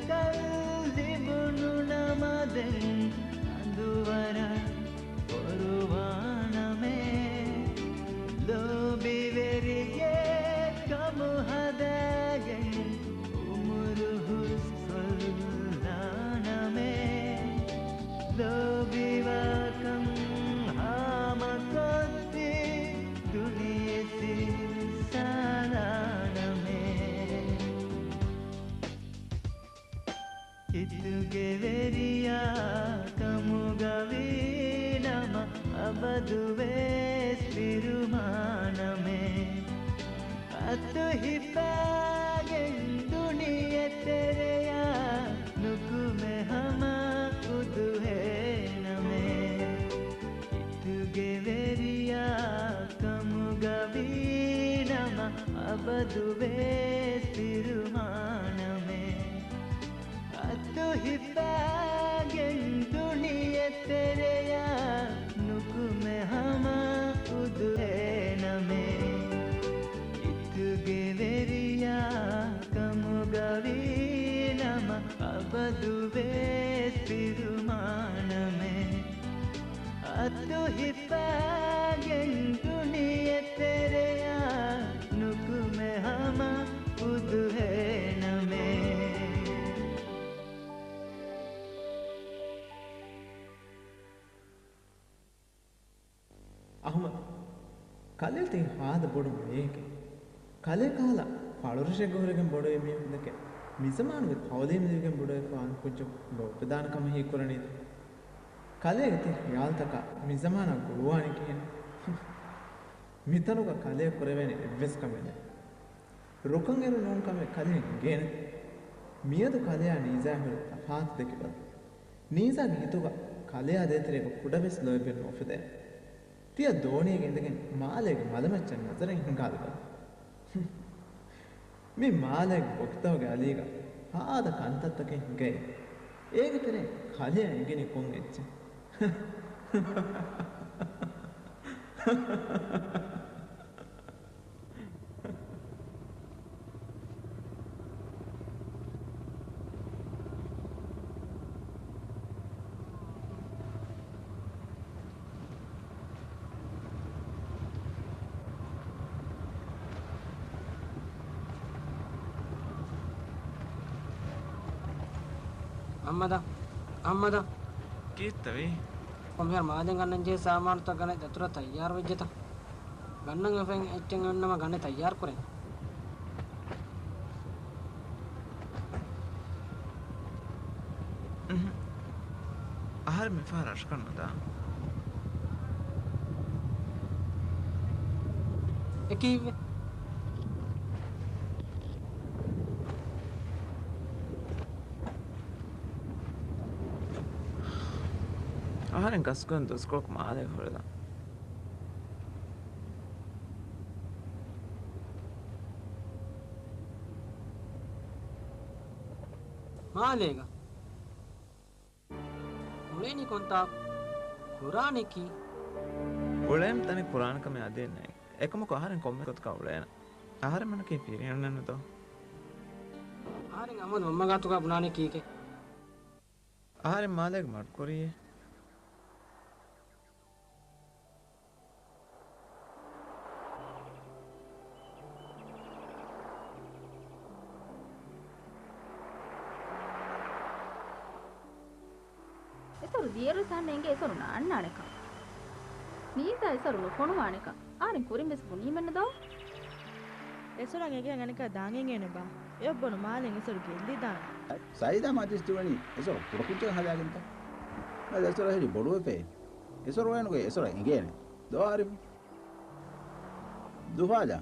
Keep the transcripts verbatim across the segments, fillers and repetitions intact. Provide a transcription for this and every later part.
ކަން ލިބުނު ނަމަ ދެން އަނދުވަރަށް ފޮރުވާނަމޭ. ލޯބިވެރިއެއް ކަމު ހަދާގެން އުމުރު ހުސްކޮށްލާނަމޭ. ލޯބިވާކަން ހާމަކޮށްދީ ދުނިޔެ ސިއްސާލާނަމޭ. ހިތުގެ ވެރިޔާ ކަމުގަ ވީނަމަ އަބަދުވެސް ފިރުމާނަމޭ. އަތު ހިފާގެން ދުނިޔެ ތެރެޔާ ނުކުމެ ހަމަ އުދުހޭނަމޭ. ހިތުގެ ވެރިޔާ ކަމުގަ ވީނަމަ އަބަދުވެސް ފިރުމާނަމޭ. އަތު ހިފާގެން ދުނިޔެ ތެރެޔާ ނުކުމެ ހަމަ އުދުހޭނަމޭ. ހިތުގެ ވެރިޔާ ކަމުގަ ވީނަމަ އަބަދުވެސް ފިރުމާނަމޭ. އަތު ހިފާގެން ދުނިޔެ ތެރެޔާ ނުކުމެ ހަމަ އުދުހޭނަމޭ. އަހުމަދު، ކަލޭ ތި ހާދަ ބޮޑު މޭޔެކޭ. ކަލޭ ކަހަލަ ފަޅުރަށެއްގަ ހުރެގެން ބޮޑުވި މީހުންދެކެ މިޒަމާނުގެ ތައުލީމް ލިބިގެން ބޮޑުވެފަ އަން ކުއްޖަކު ލޯބިދާނެ ކަމަށް ހީކުރަނީތަ؟ ކަލޭގެ ތި ޚިޔާލްތަކާ މިޒަމާނާ ގުޅުވާނީ ކިހިނެއް؟ މިތަނުގަ ކަލޭ ކުރެވޭނެ އެއްވެސް ކަމެއް ނެތް. ރުކަން އެރު ނޫން ކަމެއް ކަލޭ އިނގޭނެ. މިއަދު ކަލެޔާ ނީޒާ ހުރި ތަފާތު ދެކިބަލަ. ނީޒާގެ ހިތުގަ ކަލެޔާ ދޭތެރޭގަ ކުޑަވެސް ލޯތްބެއް ނުއުފެދޭނެ. ތިޔަ ދޯނިއެއްގަ އިނދެގެން މާލޭގެ މަލަމައްޗަށް ނަޒަރެއް ހިނގާލިބަލަ. މި މާލޭގެ ބޮކިތަކުގެ އަލީގަ ހާދަ ކަންތައްތަކެއް ހިނގައި. އޭގެ ތެރެއިން ކަލެޔަށް އެނގެނީ ކޮން އެއްޗެއް؟ އަހްމަދާ، އަހްމަދާ. ކީއްތަވީ؟ ކޮންމެހާރު މާލެއިން ގަންނަން ޖެހޭ ސާމާނުތައް ގަނެ ދަތުރަށް ތައްޔާރު ވެއްޖެތަ؟ ގަންނަން އެފައިން އެއްޗެއް އޮންނަމަ ގަނެ ތައްޔާރު ކުރޭ. އުނހު. އަހަރެން މިފަހަރު ރަށަކަށް ނުދާން. އެ ކީއްވެ؟ އަހަރެން ގަސްގަން ދުސްކޮޅަކު މާލޭ ހުޅުލަން. މާލޭގަ އުޅޭނީ ކޮންތާކު؟ ކުރާނީ ކީއް؟ އުޅޭން ތަނެއް ކުރާނެ ކަމެއް އަދި ނެތް. އެކަމަކު އަހަރެން ކޮންމެ ގޮތަކަށް އުޅޭނެ. އަހަރެމެންނަކީ ފިރިހެނެއް ނޫންތޯ؟ އަހަރެން އަހްމަދު މަންމަ ގާތުގަ ބުނާނީ ކީކޭ؟ އަހަރެން މާލޭގަ މަޑުކުރީއޭ. އެސޮރު ދިޔައިރުވެސް އަހަންނަށް އެނގޭ އެސޮރު ނާންނާނެކަން. ނީޒާ އެސޮރު ނުފޮނުވާނެކަން. އަހަރެން ކުރިންވެސް ބުނީމެއްނު ދޯ؟ އެސޮރަށް އެގެއަށް އަނެކާ ދާން އެނގޭނެބާ؟ އެއޮއްބޮނު މާލެން އެސޮރު ގެއްލިދާނެ. ސައީދާ މަޖިލިސް ދިވެނީ އެސޮރު ކުޑަކުއްޖަކަށް ހަދާގެންތަ؟ އަދި އެސޮރު އެހެރީ ބޮޑުވެފައޭ. އެސޮރު އޭނުގެ އެސޮރަށް އެނގޭނެ. ދޯ އާރިފް؟ ދުހާލާ.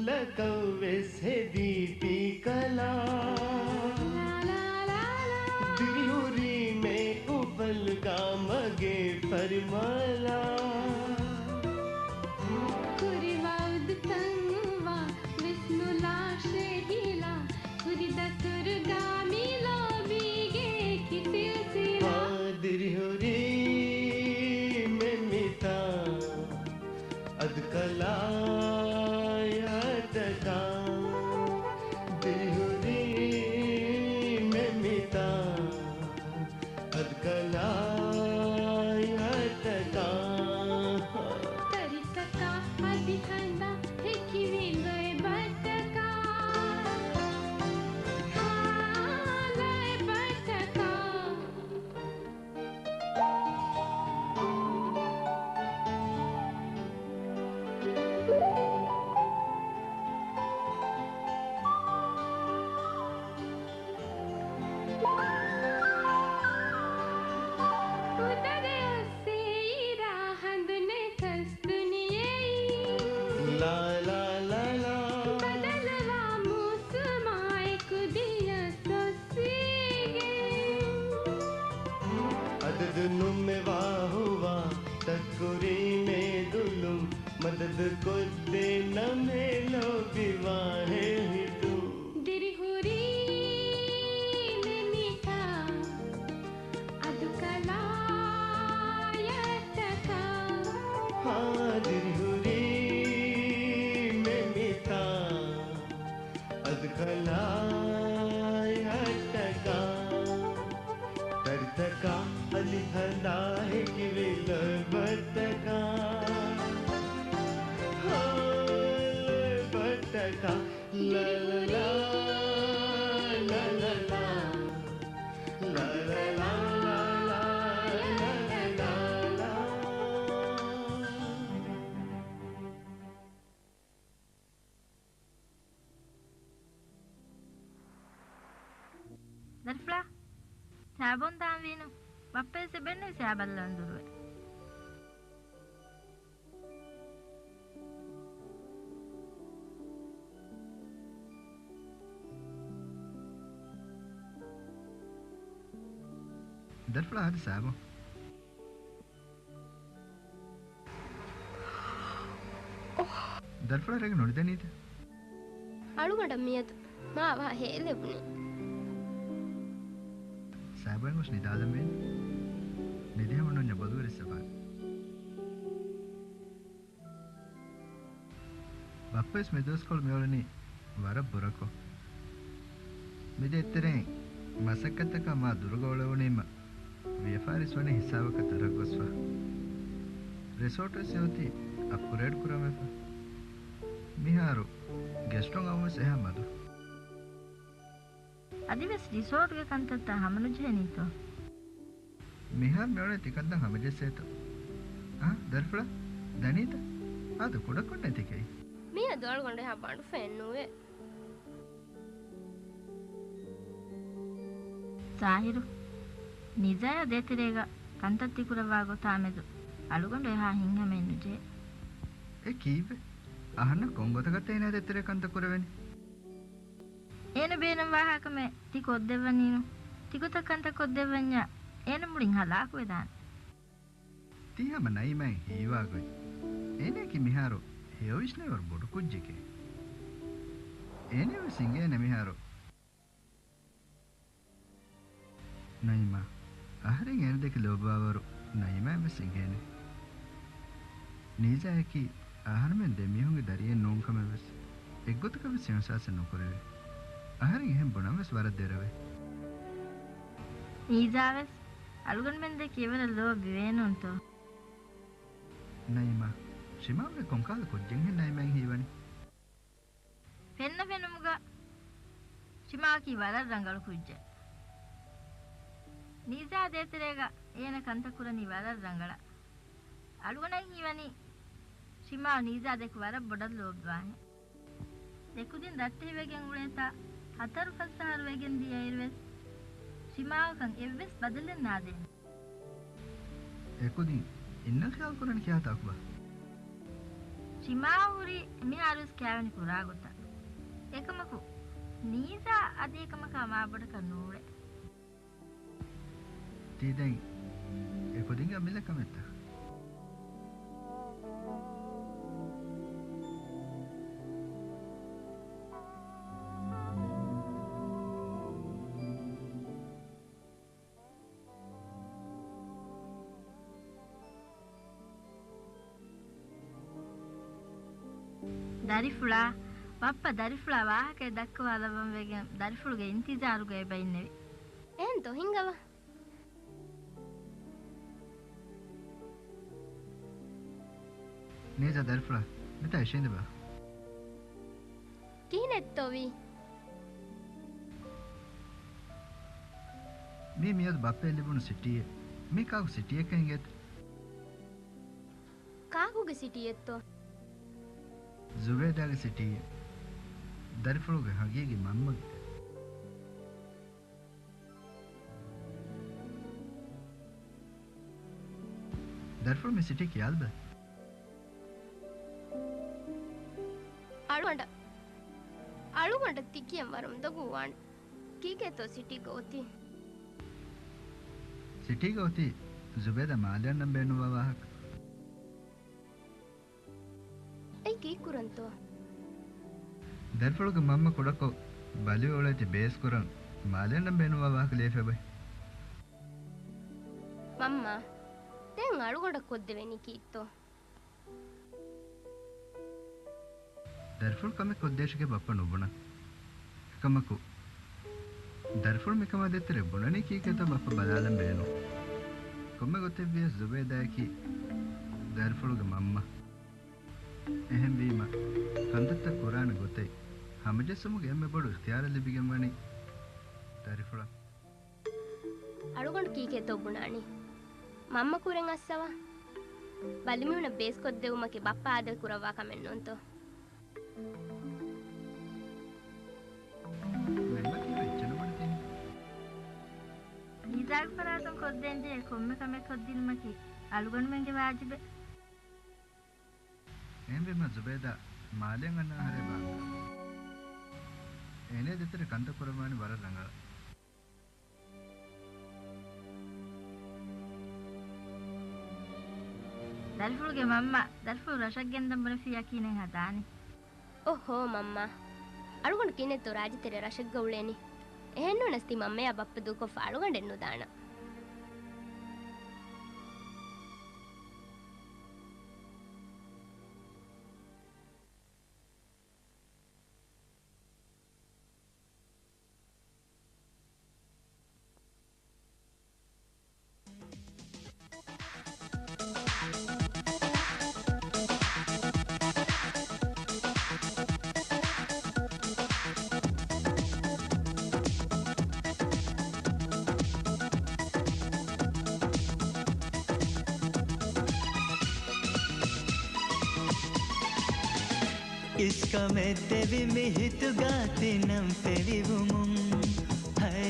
ލަކަށް ވެސް ހެދީ ތިކަލާ. ދިރިހުރީމޭ އުފަލުގަ މަގޭ ފަރިމަލާ. ކުރި ވައުދުތައް ވާ ވެސް ނުލާށޭ ހިލާ. ކުރި ދަތުރުގަ މި ލޯބީގެ އެކި ސިލްސިލާ. ދިރިހުރީމޭ މިތާ. އަދުކަލާ އަތަކާ ދިރިހުރީމޭ މިތާ. އަދުކަލާ އަތަކާ. ތަރިތަކާ އަދި ހަނދާ ހެކިވި ލޯތްބައްޓަކާ. ހާ، ލޯތްބައްޓަކާ. އުދަރެ އޮއްސޭ އިރާ ހަނދުނެތަސް ދުނިޔެއީ. ލާ، ލާ، ލާ، ލާ. ބަދަލުވާ މޫސުމާއެކު ދިޔަސް އޮއްސީގެން. އަދަދު ނުމެވާ ހުވާ ތައްކުރީމޭ ދުލުން މަދަދު ކޮށްދޭ ނަމޭ ލޯބިވާހޭ ހިތުން. ދިރިހުރީމޭ މިތާ. އަދުކަލާ އަތަކާ. ހާ، ދިރިހުރީމޭ މިތާ. އަދުކަލާ އަތަކާ. ތަރިތަކާ އަލި ހަނދާ ހެކިވި ލޯތްބައްޓަކާ. ހާ، ލޯތްބައްޓަކާ. ލަ، ލަ، ލަ، ލަ، ލަ، ލަ. ދަރިފުޅާ، ސާބޯން ދާން ވީނު. ބައްޕަވެސް އެބައިންނެވި ސާބަން ލަން ދުރުވެ. ދަރިފުޅާ އަދި ސާބޯން. ދަރިފުޅާ ރޭގަ ނުނިދަނީތަ؟ އަޅުގަނޑަށް މިއަދު މާ ވާހޭ އެލެވުނީ. ސާބޯއަށް ގޮސް ނިދާލަންވީނު. ނިދިހަމަ ނޫންޏާ ބޮލުވެރިއްސަފާނެ. ބައްޕަވެސް މިދުވަސްކޮޅު މިއުޅެނީ ވަރަށް ބުރަކޮށް. މި ދޭތެރެއިން މަސައްކަތްތަކާ މާ ދުރުގަ އުޅެވުނީމަ، ވިޔަފާރިވެސް ވަނީ ހިސާބަކަށް ދުރަށް ގޮސްފަ. ރިސޯޓްވެސް އެއޮތީ އަޕްގްރޭޑް ކުރަންވެފަ. މިހާރު ގެސްޓުން އައުންވެސް އެހާ މަދު. އަދިވެސް ރިސޯޓްގެ ކަންތައްތައް ހަމަނުޖެހެނީތޯ؟ މިހާރު މިއުޅެނީ ތިކަންތައް ހަމަޖެއްސޭތޯ؟ އާ، ދަރިފުޅާ، ދަނީތަ؟ އާދެ، ކުޑަކޮށް ނެތިކައި. މިއަދު އަޅުގަނޑު އެހާ ބަނޑުފައެއް ނުވޭ. ޒާހިރު، ނީޒާޔާ ދޭތެރޭގަ ކަންތައް ތިކުރައްވާ ގޮތާމެދު އަޅުގަނޑު އެހާ ހިތްހަމައެއް ނުޖެހޭ. އެ ކީއްވެ؟ އަހަންނަށް ކޮން ގޮތަކަށްތަ އޭނާ ދޭތެރޭ ކަންތައް ކުރެވެނީ؟ އޭނަ ބޭނުންވާހާކަމެއް ތި ކޮށްދެއްވަނީނު. ތިގޮތަށް ކަންތައް ކޮށްދެއްވަންޏާ އޭނަ މުޅިން ހަލާކުވެދާނެ. ތީ ހަމަ ނައީމާއަށް ހީވާގޮތް. އޭނައަކީ މިހާރު ހެޔޮވިސްނެވަރު ބޮޑު ކުއްޖެކޭ. އޭނައަށްވެސް އިނގޭނެ މިހާރު. ނައީމާ، އަހަރެން އޭނަދެކެ ލޯބިވާވަރު ނައީމާއަށްވެސް އިނގޭނެ. ނީޒާއަކީ އަހަރުމެން ދެމީހުންގެ ދަރިއެއް ނޫންކަމެއްވެސް އެއްގޮތަކަށްވެސް އިހުސާސެއް ނުކުރެވޭ. އަހަރެން އެހެން ބުނަންވެސް ވަރަށް ދެރަވޭ. ނީޒާވެސް އަޅުގަނޑުމެން ދެކެ އެވަރަށް ލޯބިވޭނޫންތޯ؟ ނައީމާ، ޝިމާވުގެ ކޮންކަހަލަ ކުއްޖެއްހެން ނައީމާއަށް ހީވަނީ؟ ފެންނަ ފެނުމުގަ ޝިމާއަކީ ވަރަށް ރަނގަޅު ކުއްޖެއް. ނީޒާ ދޭތެރޭގަ އޭނަ ކަންތައް ކުރަނީ ވަރަށް ރަނގަޅަށް. އަޅުގަނޑަށް ހީވަނީ ޝިމާ ނީޒާ ދެކެ ވަރަށް ބޮޑަށް ލޯބިވާހެން. ދެކުދިން ރައްޓެހިވެގެން އުޅޭތާ ހަތަރު ފަސް އަހަރު ވެގެން ދިޔައިރުވެސް ޝިމާއަކަށް އެއްވެސް ބަދަލެއް ނާދޭނެ. އެކުދިން އިންނަން ޚިޔާލު ކުރަނީ ކިހާ ތާކުބާ؟ ޝިމާ ހުރީ މިހާރުވެސް ކާވެނި ކުރާ ގޮތަށް. އެކަމަކު، ނީޒާ އަދި އެކަމަކާ މާބޮޑަކަށް ނޫޅޭ. ތީ ދެން އެކުދިންގެ އަމިއްލަ ކަމެއްތަ؟ ދަރިފުޅާ، ބައްޕަ ދަރިފުޅާ ވާހަކައެއް ދައްކަވާލައްވަން ވެގެން ދަރިފުޅުގެ އިންތިޒާރުގައި އެބަ އިންނެވި. އެހެންތޯ ހިނގަވާ. ނީޒާ ދަރިފުޅާ، މިތާ އިށީނދެބާ. ކިހިނެއްތޯވީ؟ މީ މިއަދު ބައްޕައަށް ލިބުނު ސިޓީއެއް. މީ ކާކު ސިޓީއެއްކަން އިނގޭތަ؟ ކާކުގެ ސިޓީއެއްތޯ؟ ޒުބޭދާގެ ސިޓީއެއް. ދަރިފުޅުގެ ހަގީގީ މަންމަގެ. ދަރިފުޅު މި ސިޓީ ކިޔާލަބަލަ. އަޅުގަނޑަށް، އަޅުގަނޑަށް ތިކިޔަން ވަރަށް އުނދަގޫވާނެ. ކީކޭތޯ ސިޓީގަ އޮތީ؟ ސިޓީގަ އޮތީ ޒުބޭދާ މާލެ އަންނަން ބޭނުންވާ ވާހަކަ. އެއީ ކީއްކުރަންތޯ؟ ދަރިފުޅުގެ މަންމަ ކުޑަކޮށް ބަލިވެ އުޅޭތީ ބޭސްކުރަން މާލެ އަންނަން ބޭނުންވާ ވާހަކަ ލިޔެފަ އެބައި. މަންމާ، ދެން އަޅުގަނޑަށް ކޮށްދެވޭނީ ކީއްތޯ؟ ދަރިފުޅު ކަމެއް ކޮށްދޭށޭ ބައްޕަ ނުބުނަން. އެކަމަކު، ދަރިފުޅު މިކަމާ ދޭތެރޭ ބުނަނީ ކީކޭތޯ ބައްޕަ ބަލާލަން ބޭނުން. ކޮންމެ ގޮތެއްވިޔަސް ޒުބޭދާއަކީ ދަރިފުޅުގެ މަންމަ. އެހެންވީމަ، ކަންތައްތައް ކުރާނެ ގޮތެއް ހަމަޖެއްސުމުގެ އެންމެ ބޮޑު އިޚްތިޔާރަށް ލިބިގެންވަނީ ދަރިފުޅަށް. އަޅުގަނޑު ކީކޭތޯ ބުނާނީ؟ މަންމަ ކުރެން އައްސަވާ. ބަލިމީހުނަށް ބޭސްކޮށްދެވުމަކީ ބައްޕަ އާދައި ކުރައްވާ ކަމެއް ނޫންތޯ؟ މަންމަ ކީއްވެ އެއްޗެއް ނުބުނެ ތިން؟ ނީޒާގެ ފަރާތުން ކޮށްދޭންޖެހޭ ކޮންމެ ކަމެއް ކޮށްދިނުމަކީ އަޅުގަނޑުމެންގެ ވާޖިބެއް. އެހެންވީމަ ޒުބޭދާ މާލެއަށް އަންނަ އަހަރެއް ބާއްވާ. އޭނަ ދޭތެރޭ ކަންތައް ކުރައްވާނީ ވަރަށް ރަނގަޅަށް. ދަރިފުޅުގެ މަންމަ، ދަރިފުޅު ރަށަށް ގެންދަން ބުނެފިއްޔާ ކިހިނެއް ހަދާނީ؟ އޮއްހޯ މަންމާ، އަޅުގަނޑު ކިހިނެއްތޯ ރާއްޖެތެރޭ ރަށެއްގަ އުޅޭނީ؟ އެހެންނޫނަސް ތި މަންމަޔާ ބައްޕަ ދޫކޮށްފަ އަޅުގަނޑެއް ނުދާނަން. އިސްކަމެއް ދެވި މި ހިތުގަ ތިނަން ފެވިވުމުން. ހައޭ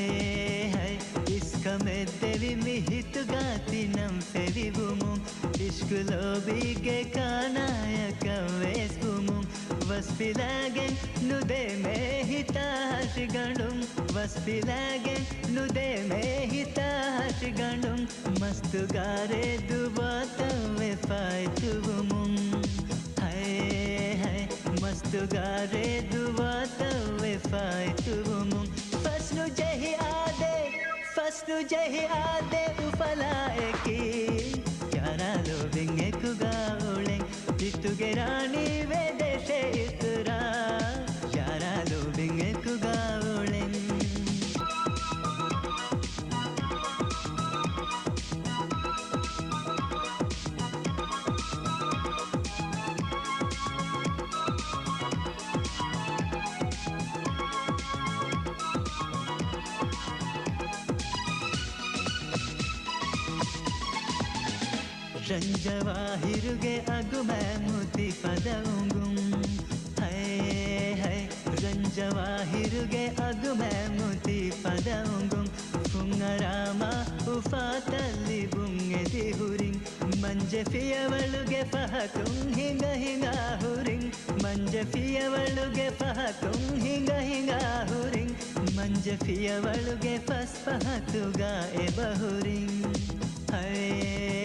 ހައި، އިސްކަމެއް ދެވި މި ހިތުގަ ތިނަން ފެވިވުމުން. އިޝްކު ލޯބީގެ ކާނާޔަކަށް ވެސް ވުމުން. ވަސްފިލާގެން ނުދޭމޭ ހިތާ ހަށިގަނޑުން. ވަސްފިލާގެން ނުދޭމޭ ހިތާ ހަށިގަނޑުން. މަސްތުގާ ރޭ ދުވާތައް ވެފައިތުވުމުން. ހައޭ ހައި، މަސްތުގާ ރޭ ދުވާތައް ވެފައިތުވުމުން. ފަސްނުޖެހި އާދޭ، ފަސްނުޖެހި އާދޭ އުފަލާއެކީ. ޔާރާ ލޯބިން އެކުގަ އުޅެން. ހިތުގެ ރާނީ ވެދޭށޭ އިތުރާ. ޔާރާ ލޯބިން އެކުގަ އުޅެން. ރަންޖަވާހިރުގެ އަގުމައިމުތި ފަދަ އުނގުން. ހައޭ ހައި، ރަންޖަވާހިރުގެ އަގުމައިމުތި ފަދަ އުނގުން. ފުންއަރާމާ އުފާތައް ލިބުން އެދި ހުރިން. މަންޖެ ފިޔަވަޅުގެ ފަހަތުން ހިނގަ ހިނގާ ހުރިން، މަންޖެ ފިޔަވަޅުގެ ފަހަތުން ހިނގަ ހިނގާ ހުރިން، މަންޖެ ފިޔަވަޅުގެ ފަސް ފަހަތުގަ އެބަހުރިން. ހައޭ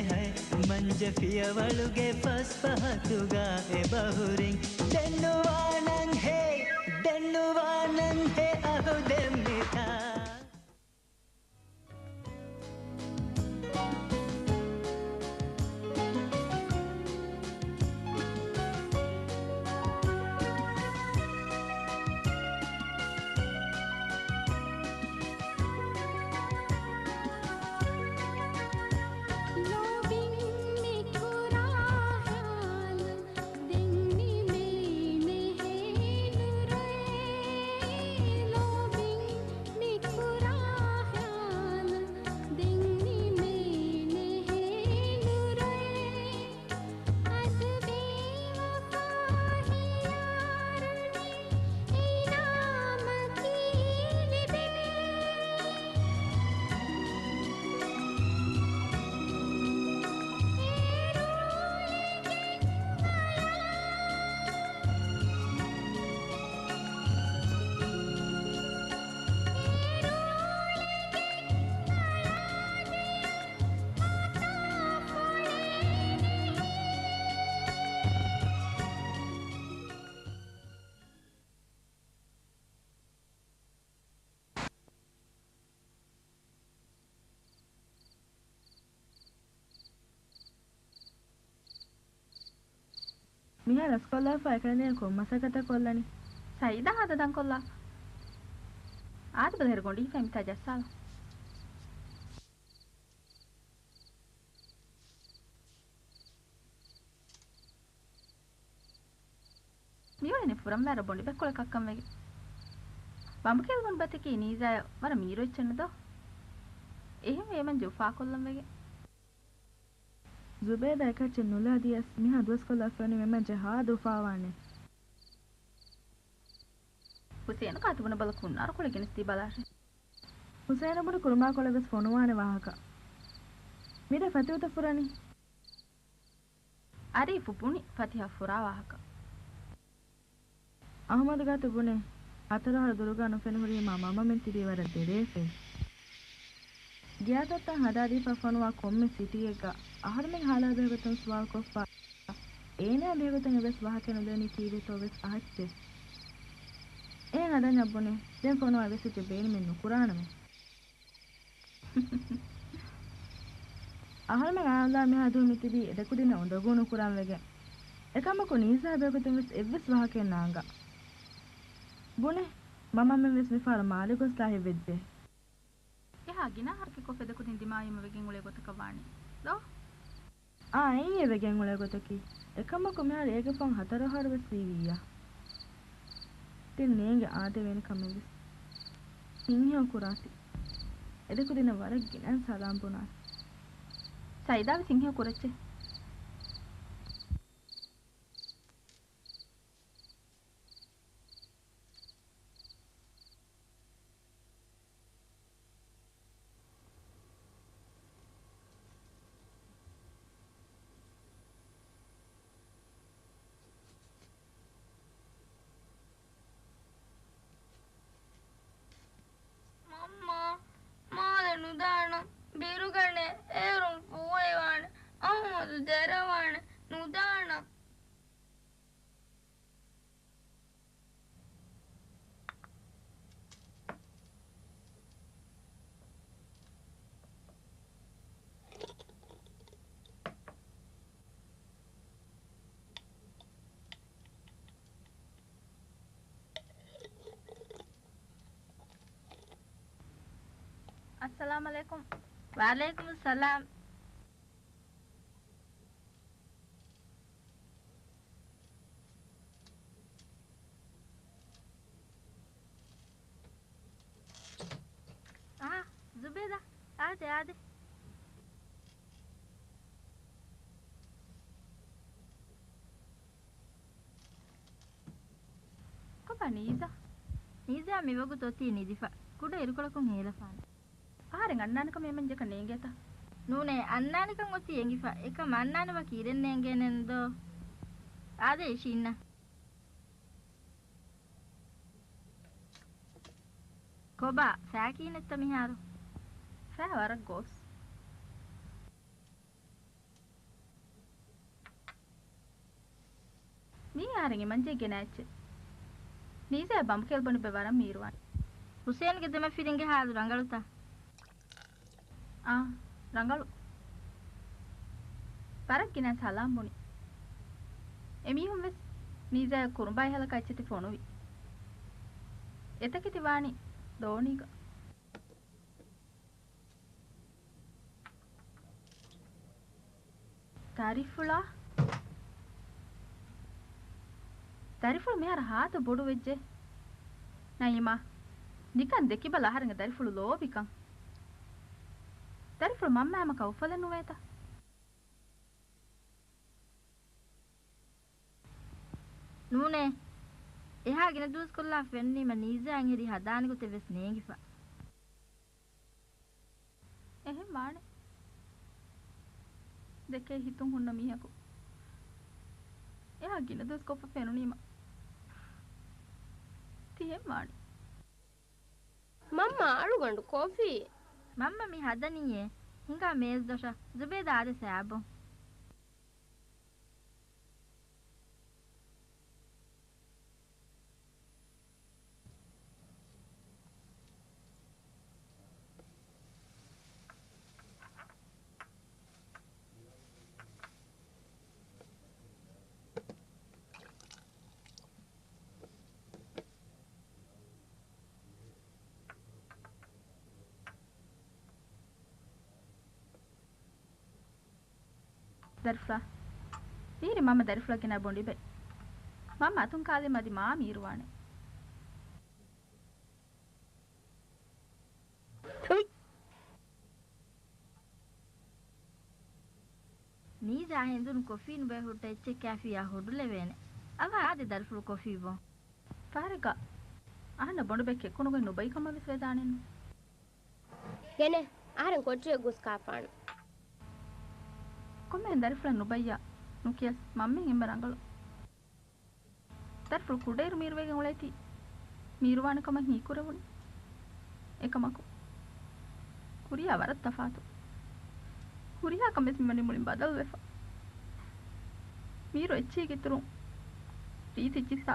ހައި، މަންޖެ ފިޔަވަޅުގެ ފަސް ފަހަތުގަ އެބަހުރިން. ދެންނުވާނަން ހޭ، ދެންނުވާނަން ހޭ އަހުދެއް މިތާ. މިހާރު ރަސްކޮށްލާފަ އެކަނި ކޮން މަސައްކަތެއް ކޮށްލަނީ؟ ސައީދާ ހާދަ ދަންކޮށްލާ. އާދެ ބަލަ ހެރަ ގޮނޑި ހިފައި މިތާ ޖައްސާލަ. މިއުޅެނީ ފުރަންވާރަ ބޮނޑި ބައްކޮޅަކަށްކަން ވެގެން. ބަނބުކެލްވުން ބަތަކީ ނީޒާޔަށް ވަރަށް މީރު އެއްޗެއް ނުދޯ؟ އެހެންވެ އެމަންޖެ އުފާކޮށްލަން ވެގެން. ޒުބޭދާ އެކައްޗެއް ނުލާ ދިޔަސް މިހާ ދުވަސްކޮށްލާފައި ވަނީ އެމަންޖެ ހާދަ އުފާވާނެ. ހުސޭނު ކާތު ބުނެ ބަލަ ކުންނާރު ކޮޅެއް ގެނެސްދީ ބަލާށޭ. ހުސޭނު ބުނި ކުރުމާ ކޮޅެއް ވެސް ފޮނުވާނެ ވާހަކަ. މިރޭ ފަތިހުތަ ފުރަނީ. އަރީފު ބުނި ފަތިހަ ފުރާ ވާހަކަ. އަހުމަދު ގާތު ބުނޭ، ހަތަރު އަހަރު ދުރުގާ ނުފެނި ހުރީމާ މަންމަމެން ތިބީ ވަރަށް ދެރޭފައި. ގެއަތޮށްތައް ހަދާދީފަ ފޮނުވާ ކޮންމެ ސިޓީއެއްގަ އަހަރުމެން ހާލާ ބެހޭގޮތުން ސުވާލުކޮށްފަ، އޭނާ ބެހޭގޮތުން އެއްވެސް ވާހަކައެއް ނުދެވެނީ ކީއްވެތޯ ވެސް އަހައްޗޭ. އެހެން ހަދަންޏާ ބުނޭ، ދެން ފޮނުވާ އެއްވެސް އެއްޗެއް ބޭނުމެއް ނުކުރާނަމޭ. އަހަރުމެން އާލާ މިހާ ދުވަހު މިތިބީ އެދެކުދިންނަށް އުނދަގޫ ނުކުރާން ވެގެން. އެކަމަކު ނީޒާ ބެހޭގޮތުން ވެސް އެއްވެސް ވާހަކައެއް ނާނގާ. ބުނޭ، މަންމަމެން ވެސް މިފަހަރު މާލެ ގޮސްލާ ހެއްވެއްޖެ. އެހާ ގިނަ އަހަރަކެއް ކޮށްފަ އެދެކުދިން ދިމާވީމަ ވެގެން އުޅޭ ގޮތަކަށް ވާނީ ދޯ؟ އާ، އެއީ އެ ވެގެން އުޅޭ ގޮތަކީ. އެކަމަކު މިހާރު އޭގެ ފޯން ހަތަރު އަހަރު ވެސް ވީވިއްޔާ. ދެން ނޭނގެ އާދެވޭނެ ކަމެއް ވެސް. ހިތްހެޔޮ ކުރާތި. އެދެކުދިންނަށް ވަރަށް ގިނައިން ސަލާމް ބުނާތި. ސައިދާ ވެސް ހިތްހެޔޮ ކުރައްޗޭ. މަންމާ، މާލެ ނުދާނަން. ބިރުގަނޭ، އޭރުން ފޫހެވާނެ. އަހުމަދު ދެރަވާނެ. ނުދާނަން. އައްސަލާމް އަލައިކުމް. ވަޢަލައިކުމުއްސަލާމް. އާ، ޒުބޭދާ، އާދެ، އާދެ. ކޮބާ ނީޒާ؟ ނީޒާ މިވަގުތު އޮތީ ނިދިފަ. ކުޑަ އިރުކޮޅަކުން ހޭލަފާނެ. އަހަރެން އަންނާނެ ކަމެއް އެމަންޖަކަށް ނޭނގޭތަ؟ ނޫނޭ، އަންނާނެކަން އޮތީ އެނގިފަ. އެކަމް އަންނާނެ ވަކި އިރެއް ނޭނގޭނެން ދޯ؟ އާދޭ އިށީންނަ. ކޮބާ، ފައި ކިހިނެއްތަ މިހާރު؟ ފައި ވަރަށް ގޯސް. މީ އަހަރެން އިމަންޖެއް ގެނައެއްޗެއް. ނީޒާ ބަނބު ކެލްބުނި ބެ ވަރަށް މީރުވާނެ. ހުސޭންގެ ދެމަފިރިންގެ ހާލު ރަނގަޅުތަ؟ އާ، ރަނގަޅު. ވަރަށް ގިނަ ސަލާމް ބުނި. އެމީހުން ވެސް ނީޒާ ކުރުނބާއި ހަލަކާ އެއްޗެތި ފޮނުވި. އެތަކެތި ވާނީ ދޯނީގަ. ދަރިފުޅާ؟ ދަރިފުޅު މިހާރު ހާދަ ބޮޑު ވެއްޖެ. ނައީމާ، ނިކަން ދެކިބަލަ އަހަރެންގެ ދަރިފުޅު ލޯބިކަން. ދަރިފުޅު މަންމައާމަކަށް އުފަލެއް ނުވޭތަ؟ ނޫނޭ. އެހާ ގިނަ ދުވަސް ކޮށްލާފަ ފެނުނީމަ ނީޒާ އެހެރީ ހަދާނެ ގޮތެއް ވެސް ނޭނގިފަ. އެހެން ވާނެ. ދެކޭ ހިތުން ހުންނަ މީހަކު އެހާ ގިނަ ދުވަސް ކޮށްފަ ފެނުނީމަ ތިހެން ވާނެ. މަންމަ އަޅުގަނޑު ކޮފީ. މަންމަ މި ހަދަނީއޭ. ހިނގާ މޭޒު ދޮށަށް. ޒުބޭދާ އާދެ ސައިބޯ. ދަރިފުޅާ. މިހިރީ މަންމަ ދަރިފުޅަށް ގެނައި ބޮނޑިބައި. މަންމަ އަތުން ކާލީމަ އަދި މާ މީރުވާނެ. ނީޒާ ހެނދުނު ކޮފީ ނުބައި ހުއްޓަ އެއްޗެއް ކާފިއާ ހުޑުލެވޭނެ. އަވަ އާދެ ދަރިފުޅު ކޮފީ ބޯ. ފަހަރެއްގަ އަހަންނަށް ބޮނޑުބެ ކެއްކުނުގޮތް ނުބައި ކަމަށް ވެސް ވެދާނެއްނު. ގެނެ، އަހަރެން ކޮޓަރިއަށް ގޮސް ކާފާނު. ކޮންމެހެން ދަރިފުޅަށް ނުބައްޔާ ނުކިޔަސް މަންމެން އެންމެ ރަނގަޅު. ދަރިފުޅު ކުޑައިރު މީރުވެގެން އުޅޭތީ މީރުވާނެ ކަމަށް ހީކުރެވުނީ. އެކަމަކު، ކުރިޔާ ވަރަށް ތަފާތު. ހުރިހާ ކަމެއް މިވަނީ މުޅިން ބަދަލުވެފަ. މީރު އެއްޗެހި އިތުރުން ރީތި ޖިއްސާ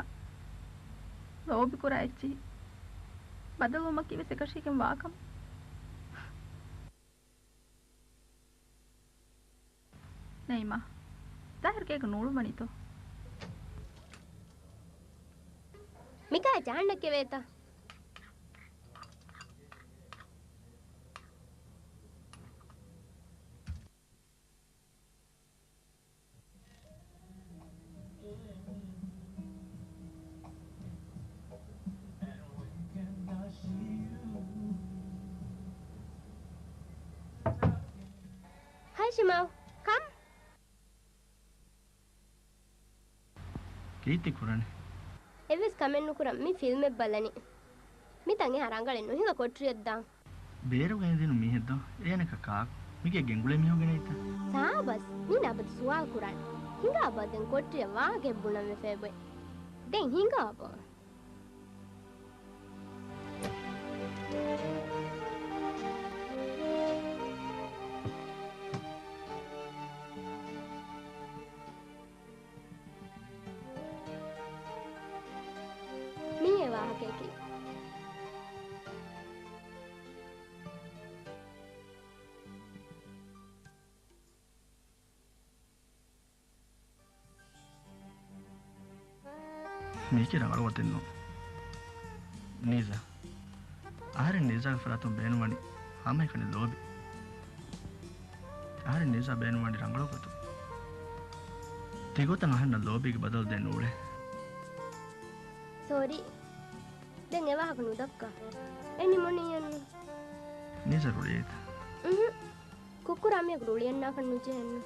ލޯބިކުރާ އެއްޗެހި ބަދަލުވުމަކީ ވެސް އެކަށީގެން ވާކަމެއް. ނައިމާ، ތާހިރު ގޭގަ ނޫޅުއްވަނީތޯ؟ މިކާ ޖަހަންނަ ކެވޭތަ؟ ހައި ޝިމާވް، ކަމް. ކީއްތި ކުރަނީ؟ އެއްވެސް ކަމެއް ނުކުރަން، މި ފިލްމެއް ބަލަނީ. މިތަން އެހާ ރަނގަޅެއް ނުހިނގާ ކޮޓަރިއަށް ދާން. ބޭރުގަ އެދިނު މީހެއްދޯ؟ އޭނަކަ ކާކު؟ މިގޭ ގެންގުޅޭ މީހުން ގެނައީތަ؟ ސާބަސް، މީނަ އަބަދު ސުވާލު ކުރާނެ. ހިނގާބަ ދެން ކޮޓަރިއަށް ވާހަކައެއް ބުނަން ވެފައި ބޮއެ. ދެން ހިނގާބަ. މީ އެ ވާހަކަޔަކީ. މީކީ ރަނގަޅު ގޮތެއްނު. ނީޒާ. އަހަރެން ނީޒާގެ ފަރާތުން ބޭނުންވަނީ ހަމައެކަނި ލޯބި. އަހަރެން ނީޒާ ބޭނުންވަނީ ރަނގަޅު ގޮތުން. ތިގޮތަށް އަހަންނަށް ލޯބީގެ ބަދަލު ދޭން ނޫޅޭ. ސޯރީ. ދެން އެވާހަކަ ނުދައްކާ. އެ ނިމުނީއެއްނު. ނީޒާ ރުޅިއައީތަ؟ އުނހު. ކުއްކުރާ މީހަކު ރުޅިއަންނާކަށް ނުޖެހެންނު.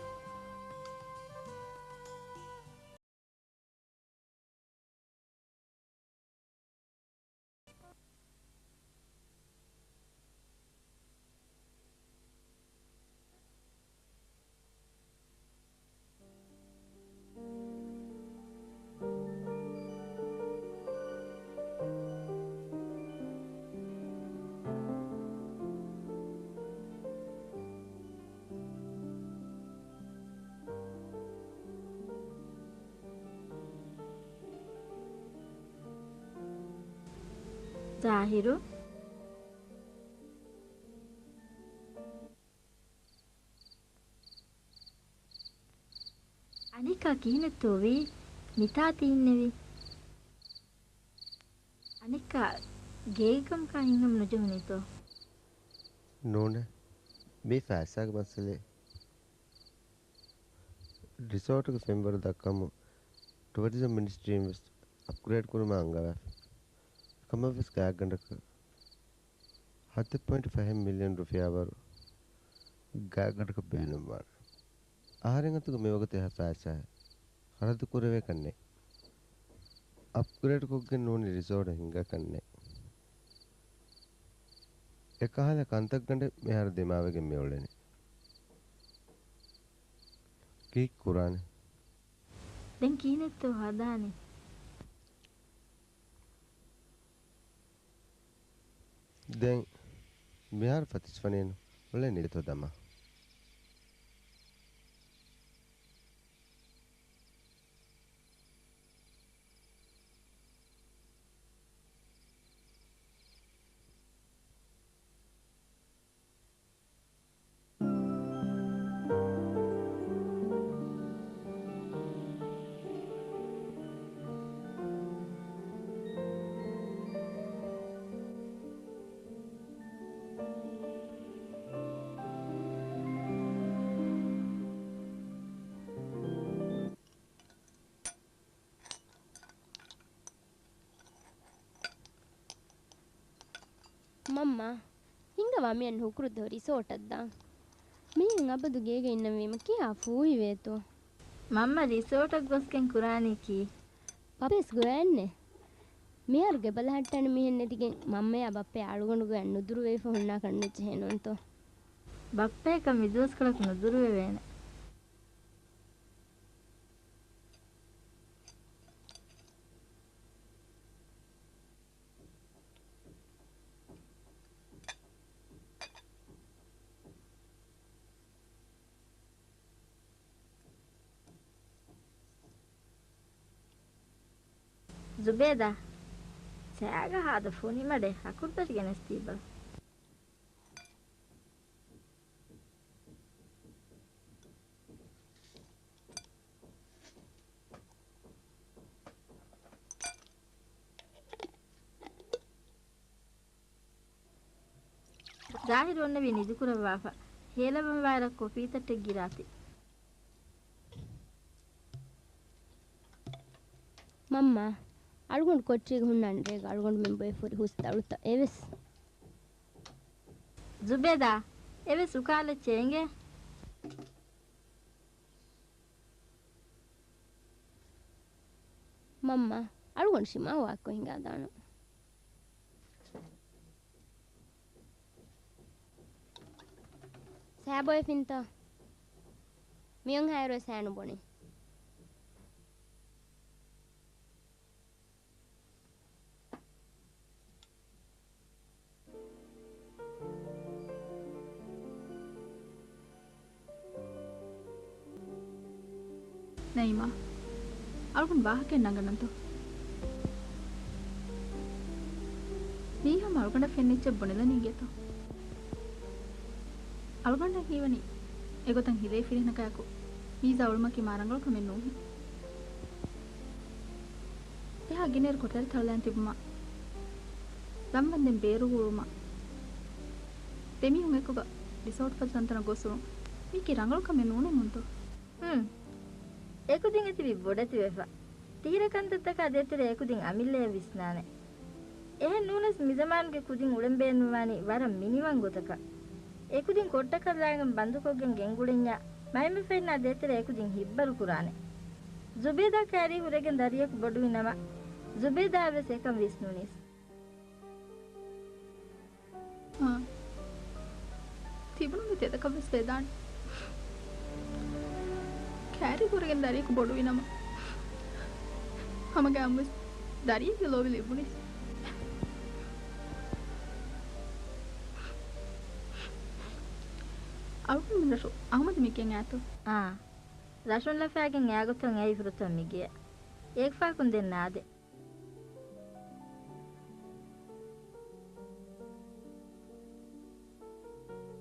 ޒާހިރު. އަނެއްކާ ކިހިނެއްތޯ ވީ؟ މިތާ ތީންނެވި. އަނެއްކާ ގޭގެ ކަމަކާ ހިތްހަމަ ނުޖެހުނީތޯ؟ ނޫނޭ. މީ ފައިސާގެ މައްސަލައެއް. ރިސޯޓުގެ ފެންވަރު ދައްކަމުން ޓުއަރިޒަމް މިނިސްޓްރީން ވެސް އަޕްގްރޭޑް ކުރުމަށް އަންގަވާފަ. ކަމަށްވެސް ގާތްގަނޑަކަށް ހަތެއް ޕޮއިންޓް ފަހެއް މިލިއަން ރުފިޔާވަރު ގާތްގަނޑަކަށް ބޭނުންވާނެ. އަހަރެން އަތުގަ މިވަގުތު އެހާ ފައިސާއެއް ޚަރަދު ކުރެވޭކަށް ނެތް. އަޕްގްރޭޑް ކޮށްގެން ނޫނީ ރިސޯޓަށް ހިނގާކަށް ނެތް. އެކަހަލަ ކަންތައްގަނޑެއް މިހާރު ދިމާވެގެން މިއުޅެނީ. ކީއްކުރާނެ؟ ދެން ކިހިނެއްތޯ ހަދާނީ؟ ދެން މިހާރު ފަތިސްވަނީނު އުޅެނީތޯ ދަމާ؟ މަންމާ، ހިނގަވާ މިއަން ހުކުރު ދޯ ރިސޯޓަށް ދާން. މީހުން އަބަދު ގޭގަ އިންނަންވީމަ ކިހާ ފޫހިވޭތޯ؟ މަންމަ ރިސޯޓަށް ގޮސްގެން ކުރާނީ ކީ؟ ބައްޕަވެސް ގޮވައެއްނެ. މިހާރު ގެ ބަލަހައްޓާނެ މީހެއް ނެތިގެން މަންމަޔާ ބައްޕަޔާ އަޅުގަނޑު ގޮވައި ނުދުރުވެވިފަ ހުންނާކަށް ނުޖެހޭނޫންތޯ؟ ބައްޕަޔަކަށް މިދުވަސްކޮޅަކު ނުދުރުވެވޭނެ. ޒުބޭދާ، ސައިގަ ހާދަ ފޮނި މަޑެއް ހަކުރުދަށި ގެނެސްދީބަލަ. ޒާހިރު އޮންނެވީ ނިދިކުރައްވާފަ. ހޭލަވަން ވާއިރަށް ކޮފީތައްޓެއް ގިރާތި. މަންމާ، އަޅުގަނޑު ކޮޓަރީގަ ހުންނާނެ ރޭގަ އަޅުގަނޑުމެން ބޮއެ ފުރި ހުސް ދަޅުތައް އެވެސް. ޒުބޭދާ، އެވެސް އުކާލައްޗޭ އިނގޭ. މަންމާ، އަޅުގަނޑު ޝިމާ ވާކޮށް ހިނގާދާނަން. ސައި ބޮއެފިންތަ؟ މިއޮން ހާއިރު ސައި ނުބޮނީ. ނައީމާ، އަޅުގަނޑު ވާހަކައެއް ނަގަންނަންތޯ؟ މީހާ އަޅުގަނޑަށް ފެންނަ އެއްޗެއް ބުނެލަނީ އިނގޭތޯ؟ އަޅުގަނޑަށް ހީވަނީ އެގޮތަށް ހިލޭ ފިރިހެނަކާއެކު މީޒާ އުޅުމަކީ މާ ރަނގަޅު ކަމެއް ނޫން. އެހާ ގިނައިރު ކޮޓަރި ތަޅުލައިން ތިބުމަށް ލަންވަންދެން ބޭރު ހުޅުވުމަށް ދެމީހުން އެކުގަ ރިސޯޓް ފަދަ ތަންތަނަށް ގޮސް އުޅުން މީކީ ރަނގަޅު ކަމެއް ނޫނެއްނޫންތޯ؟ ހުން. އެކުދިން އެތިބި ބޮޑެތިވެފަ. ތިހިރަ ކަންތައްތަކާ ދޭތެރޭ އެކުދިން އަމިއްލަޔަށް ވިސްނާނެ. އެހެން ނޫނަސް މިޒަމާނުގެ ކުދިން އުޅެން ބޭނުންވާނީ ވަރަށް މިނިވަން ގޮތަކަށް. އެކުދިން ކޮށްޓަކަށްލާގެން ބަންދުކޮށްގެން ގެންގުޅެންޏާ މައިންބަފައިންނާ ދޭތެރޭ އެކުދިން ހިތްބަރު ކުރާނެ. ޒުބޭދާ ކައިރީ ހުރެގެން ދަރިޔަކު ބޮޑުވި ނަމަ، ޒުބޭދާއަށް ވެސް އެކަން ވިސްނުނީސް. އާ. ތިބުނުގެ ތެދަކަށް ވެސް ވެދާނެ. ކައިރި ކުރެގެން ދަރިޔަކު ބޮޑުވި ނަމަ، ހަމަގައިމުވެސް ދަރިޔެއްގެ ލޯބި ލިބުނީ. އަޅުގަނޑުމެން ރަށު އަހުމަދު މި ގެން އާތޯ؟ އާ. ރަށުން ލަފާގެން އާގޮތަށް އައި ފުރަތަމަ މި ގެޔަށް. އޭގެ ފާކުން ދެން ނާދެ.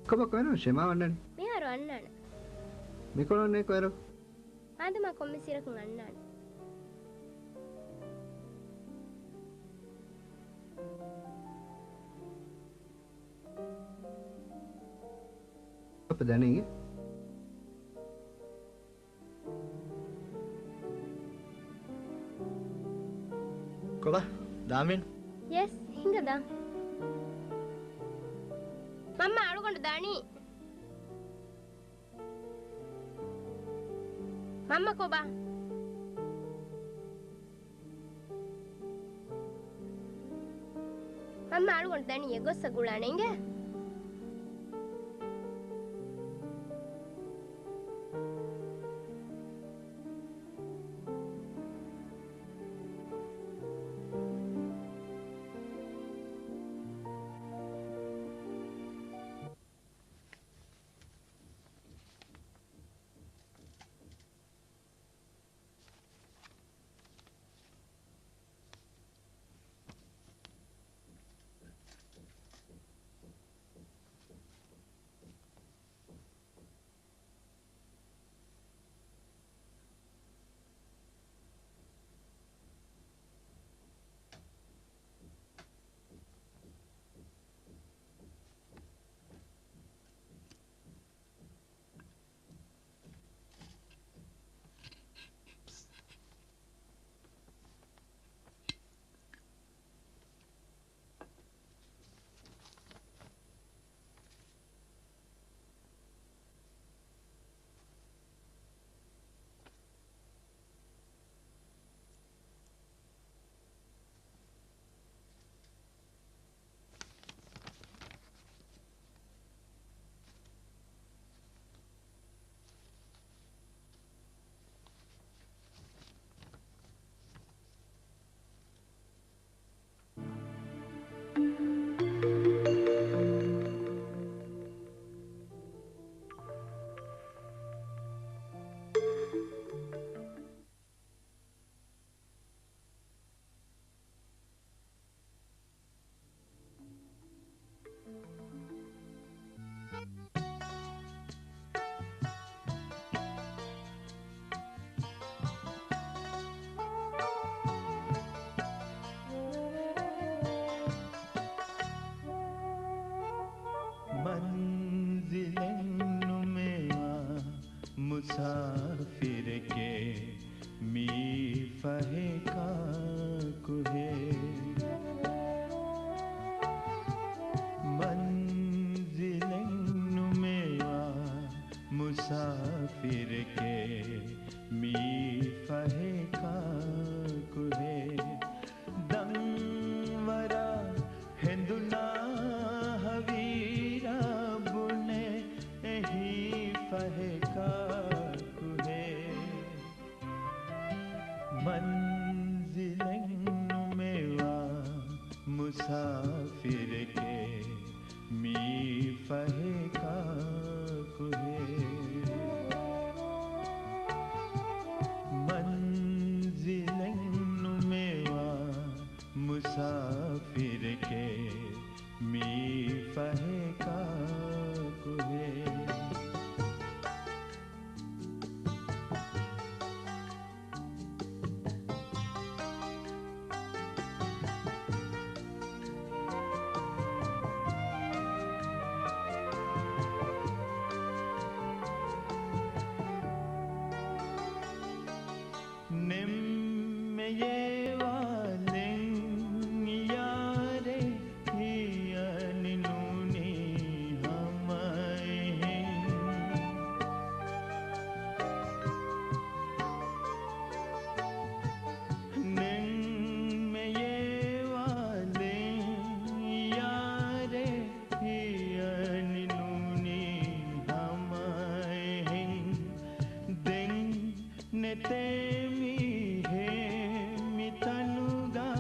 ކޮބާ ކޮއިރު ޝެމާ އަންނަނީ؟ މިހާރު އަންނާނެ. މިކޮޅު އަންނަނީ ކޮއިރު؟ ހާނދުމާ ކޮންމެސް އިރަކުން އަންނާނެ. އަޕަ ދަނީގެ؟ ކޮބާ؟ ދާމިން؟ ޔެސް، ހިނގަދާ. މަންމަ އަޅުގަނޑު ދާނީ. މަންމަ ކޮބާ؟ މަންމަ އަޅުގަނޑު ދަނީ އެ ގޮއްސަ ގުޅާނެ އިނގޭ. މަންޒިލެއް ނުމޭވާ މުސާފިރެކޭ، މި ފަހެކާ ކުހޭ؟ މަންޒިލެއް ނުމޭވާ މުސާފިރެކޭ، މި ފަހެކާ ކުހޭ؟ ދަން ވަރަށް ހެނދުނާ ހަވީރާ ބުނެ، އެހީ ފަހެކާ ކުހޭ؟ މަންޒިލެއް ނުމޭވާ މުސާފިރެކޭ، މި ފަހެކާ ކުހޭ؟ މަންޒިލެއް ނުމޭވާ މުސާފިރެކޭ، މި ފަހެކާ ކުހޭ؟ ނެންމެޔޭ ވާލެން ޔާރޭ، ހިޔަނި ނޫނީ ހަމައެހެން. ނެންމެޔޭ ވާލެން ޔާރޭ، ހިޔަނި ނޫނީ ހަމައެހެން. ދެން ނެތޭ މީހެއް މިތަނުގަ،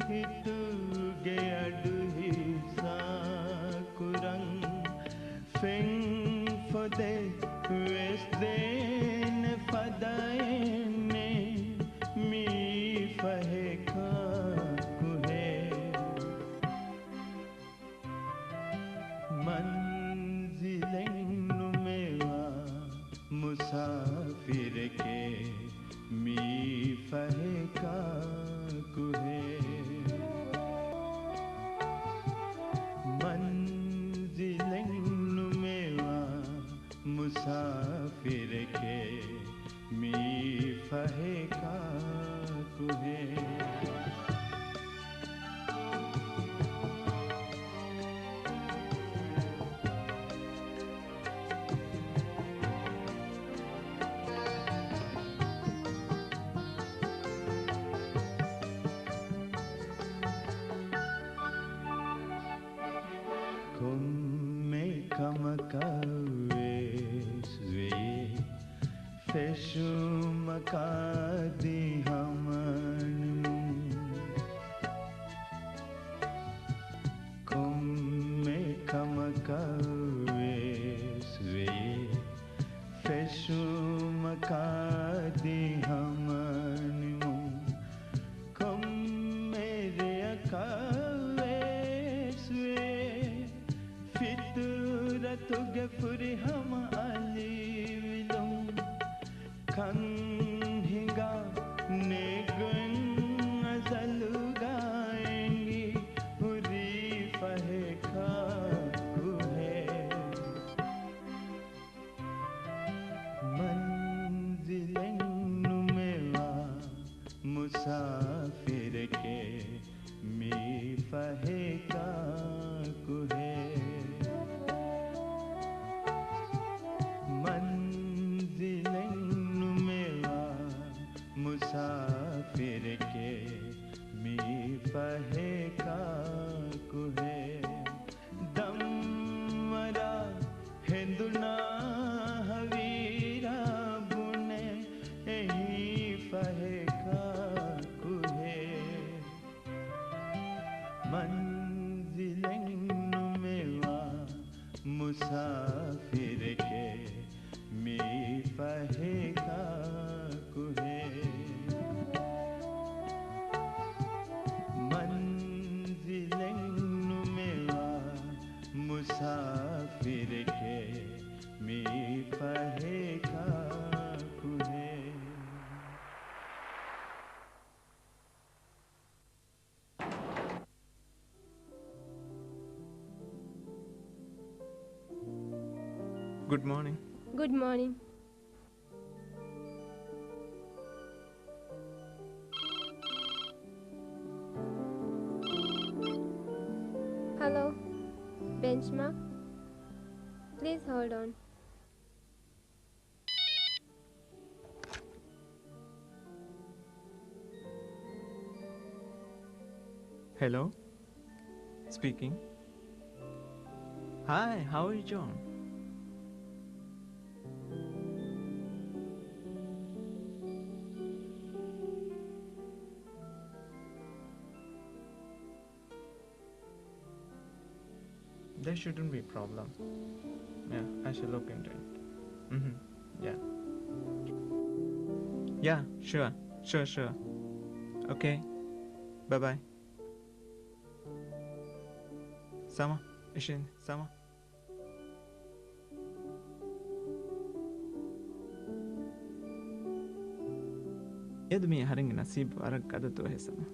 ހިތުގެ އަޑު ހިއްސާ ކުރަން. ފެން ފޮދެއް ވެސް ދޭނެ ފަދައެއް ނެތް، މީ ފަހެކާ ކުހޭ؟ މަންޒިލެއް މީ ފަހެކާ ކުހެއް؟ މަންޒިލެއް ނުމެވާ މުސާފިރެކޭ، މީ ފަހެކާ ކުހެއް؟ ކޮންމެ ކަމަކަށްވެސް ވެޔޭ ފެށުމަކާ ދިހަމަނިމުން. ކޮންމެ ކަމަކަށްވެސް ވެޔޭ ފެށުމަކާ ދިހަމަނިމުން. ކޮންމެ ރެޔަކަށްވެސް ވެޔޭ ފިޠުރަތުގެ ފުރިހަމަ އަލިވިލުން. ކަން ހިނގާ ނޭގޮތް އަޒަލުގަ އެނގި ހުރި ފަހެކާ ކުހެއް؟ މަންޒިލެއް ނުމެވާ މުސާފިރެކޭ، މީ ފަހެކާ ކުހެއް؟ މަންޒިލެއް ނުމެވާ މުސާފިރެކޭ، މީ ފަހެކާ ކުހެއް؟ ދަންވަރާ ހެނދުނާ ހަވީރާ ބުނެ، އެހީ ފަހެކާ ކުހެއް؟ މަންޒިލެއް ނުމެވާ މުސާފިރެކޭ، މީ ފަހެކާ ކުހެއް؟ މަންޒިލެއް ނުމެވާ މުސާފިރެކޭ، މީ ފަހެކާ ކުހެއް؟ Good morning. Good morning. Hello, Benchmark. Please hold on. Hello? Speaking. Hi, how are you, John? There shouldn't be a problem. Yeah, I shall look into it. Mm-hmm. Yeah. Yeah, sure. Sure, sure. Okay. Bye-bye. ސަމަ، އިށީނދެ، ސަމަ. އެދު މީ އަހަރެންގެ ނަސީބު ވަރަށް ގަދަ ދުވަހެއް ސަމަ.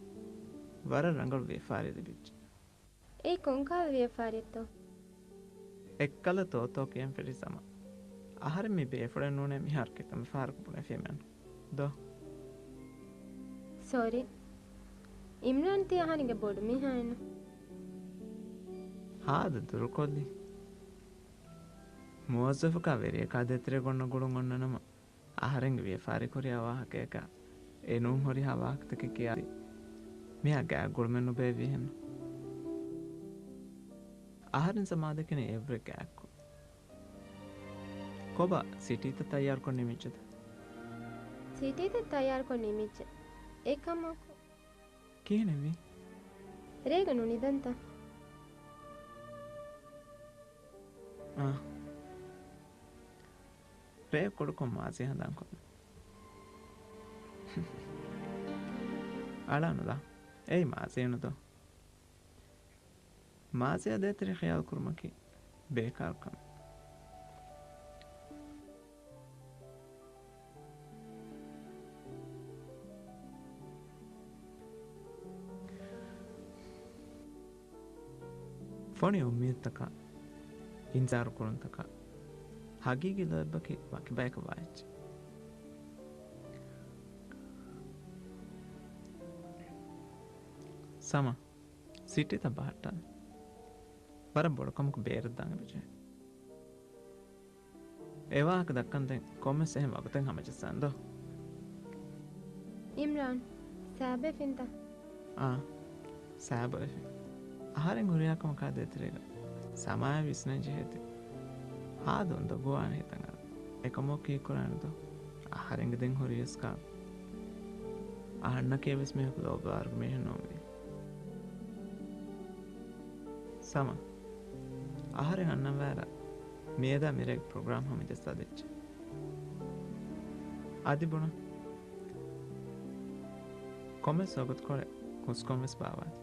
ވަރަށް ރަނގަޅު ވިޔަފާރި ލިބިއްޖެ. އެއީ ކޮންކަހަލަ ވިޔަފާރިއެއްތޯ؟ އެއްކަލަ ތޯތޯ ކިޔަން ފެށި ސަމަ. އަހަރެން މި ބޭފުޅެއް ނޫނޭ މިހާރު ކިތަންމެ ފަހަރަކު ބުނެފީމެއްނު. ދޯ؟ ސޮރީ. އިމްރާން ތީ އަހަރެންގެ ބޮޑު މީހާއެއްނު. ހާދަ ދުރުކޮށްލި. މުވައްޒަފަކާ ވެރިޔަކާ ދޭތެރޭގަ އޮންނަ ގުޅުން އޮންނަނަމަ، އަހަރެންގެ ވިޔަފާރި ކުރިއަށް ވާހަކަޔަކާ އެނޫން ހުރިހާ ވާހަކަތަކެއް ކިޔާ، މިހާ ގާތް ގުޅުމެއް ނުބޭއްވިހެން. އަހަރެން ސަމާދެކެނީ އެއްވެ ގާތްކޮށް. ކޮބާ ސިޓީތައް ތައްޔާރުކޮށް ނިމިއްޖެތަ؟ ސިޓީތައް ތައްޔާރުކޮށް ނިމިއްޖެ. އެކަމަކު. ކިހިނެއްވީ؟ ރޭގަ ނުނިދަންތަ؟ އާ. ރޭ ކުޑަކޮށް މާޒި ހަނދާންކޮށްލި. އަޅާނުލާ. އެއީ މާޒީނުދޯ؟ މާޒީއާ ދޭތެރޭ ޚިޔާލު ކުރުމަކީ ބޭކާރު ކަމެއް. ބޮނި އުއްމީދުތަކާ، އިންތިޒާރު ކުރުންތަކާ، ހަގީގީ ލޯތްބަކީ ވަކި ބަޔަކަށް ވާ އެއްޗެއް. ސަމާ، ސިޓީތައް ބަހައްޓާލަ. ވަރަށް ބޮޑު ކަމަކު ބޭރަށް ދާން އެބަޖެހޭ. އެ ވާހަކަ ދައްކަން ދެން ކޮންމެސް އެހެން ވަގުތެއް ހަމަޖައްސާން ދޯ؟ އިމްރާން، ސާބެ ފިންތަ؟ އާ، ސާބެ ފިން. އަހަރެން ހުރިހާ ކަމަކާ ދޭތެރޭގަ ސަމާއަށް ވިސްނަން ޖެހޭތީ. ހާދަ އުނދަގޫވާނެ ހިތަށް އަރާ. އެކަމަކު ކީއްކުރާނެ ދޯ؟ އަހަރެންގެ ދެން ހުރީވެސް ކާ. އަހަންނަކީ ވެސް މީހަކު ލޯބިވާވަރުގެ މީހެއް ނޫންވީ. ސަމާ، އަހަރެން އަންނަންވާއިރަށް މިއަދާ މިރޭގެ ޕްރޮގްރާމް ހަމަޖައްސާ ދެއްޗޭ. އަދި ބުނަން. ކޮންމެސް ވަގުތުކޮޅެއް ހުސްކޮށް ވެސް ބާވާނެ.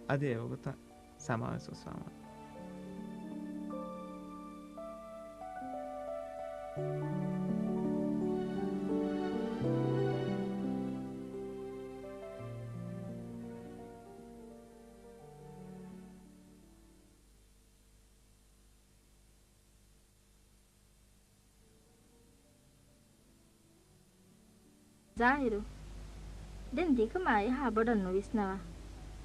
އަދި އެވަގުތަށް ސަމާވެސް ހުސްވާނެ. ޒާހިރު، ދެން ދިގުމާ އެހާ ބޮޑަށް ނުވިސްނަވާ.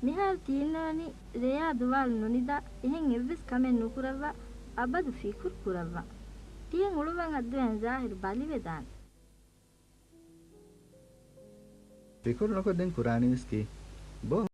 މިހާރު ތީންނަވަނީ ރެޔާ ދުވާލު ނުނިދާ އެހެން އެއްވެސް ކަމެއް ނުކުރައްވާ، އަބަދު ފިކުރު ކުރައްވާ. ތިޔަ އުޅުއްވަން އައްދުވައިން ޒާހިރު ބަލިވެދާނެ. ފިކުރު ނުކޮށް ދެން ކުރާނީވެސް ކީއް؟ ބޯ.